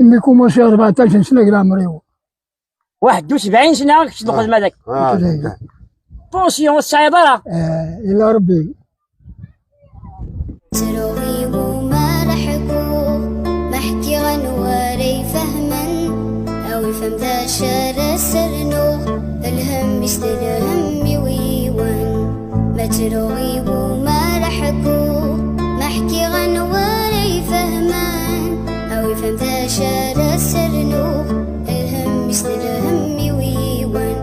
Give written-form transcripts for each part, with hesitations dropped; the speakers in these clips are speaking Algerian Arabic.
ملي commencé 14 سنة كلا عمري. 71 سنة كتشد الخدمة هذاك. pension الصعيبه. الى ربي. تروي وما لحقوا محكي غنواري فهما أو يفهم ذا شر سرنو الهم يستلهم ويوان ما تروي وما لحقوا محكي غنواري فهما أو يفهم ذا شر سرنو الهم يستلهم ويوان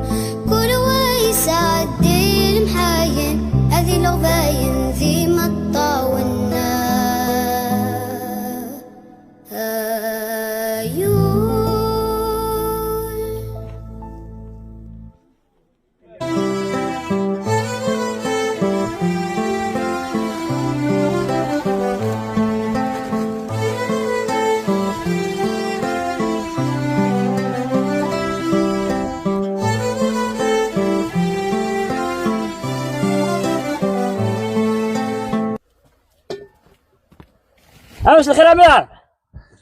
كل ويسعد المحاين هذه الغباين ذي مطاونا أيول. امس الخير امير،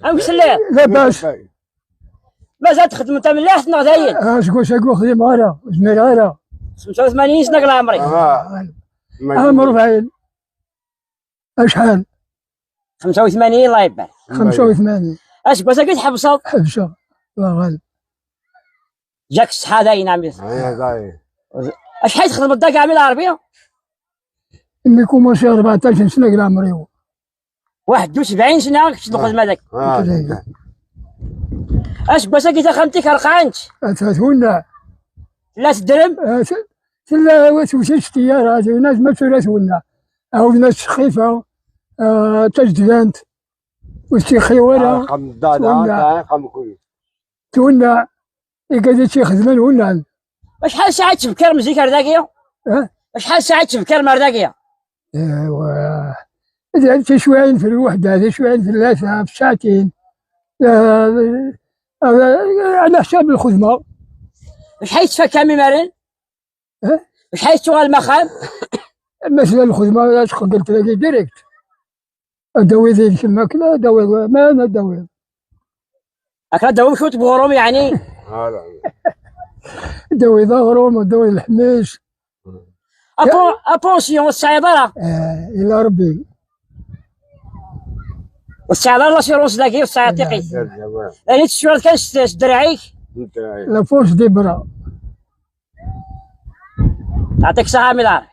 امس الليل. لاباس. مازال تخدم انت من لاحت غداين؟ شكون شكون خديم غيرها زمير غيرها. 85 سنة كلا عمري. انا 40 اشحال؟ 85 الله يبارك. 85. اش بس كي تحبسوا؟ حبسه الله غالب. جاك الصحة داين عمي. اشحال تخدم الداك عمي العربية؟ ملي commencé 14 سنة كلا عمري. 71 سنة كتشد الخدمة هذاك. اش بس كي تخدمتك رقعانت؟ تولع. لا تدرم. تلا توسيت الطيارة ناس ما تلا تولع أو ناس خيفة تجدلانت وستيخيورة تولع إكادي تيخدم ولع. شحال ساعة تفكر مزيك هرداكيا؟ أه؟ شحال ساعة تفكر مرداكيا؟ ايوا إذا شويين في الوحدة، هذه شويين في ثلاثة، في ساعتين، على حساب الخدمة. شحال تفكر مارين؟ أه؟ شحال تشغل المخام؟ مثلا الخدمة قلت لك direct داوي ذيك الماكلة داوي ما أنا داوي. أكلا داوي شوت بغروم يعني؟ داوي ظهرهم داوي الحميش. la pension الصعيبة. إلى ربي. والصعيبة l'assurance داكي والصعيبة تيقي. يعني تشوف كان دراعيك. la force des bras. يعطيك الصحة ميلار.